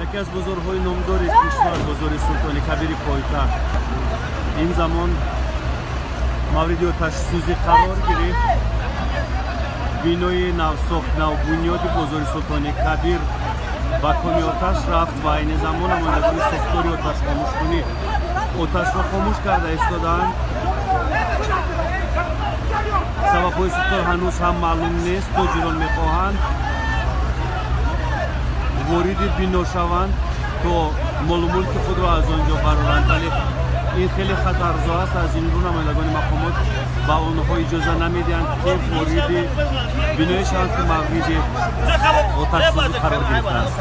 Яке аз бозорҳои номдори кишвар, бозори Султони Кабири пойтахт, ин замон мавриди оташсӯзӣ қарор гирифт. Бинои навсохт, навбунёди бозори Султони Кабир ба коми оташ рафт ва айни замон намояндагони сохтори оташхомӯшкунӣ оташро хомӯш карда истодаанд. Сабабҳои сӯхтор ҳанӯз ҳам маълум нест. Тоҷирон мехоҳанд вориди бино шаванд, то молу мулки худро аз он ҷо бароранд, вале ин хеле хатарзо аст. Аз ин рӯ намояндагони мақомот ба онҳо иҷоза намедиҳанд, ки вориди биное шаванд, ки мавриди оташсӯзӣ қарор гирифтааст.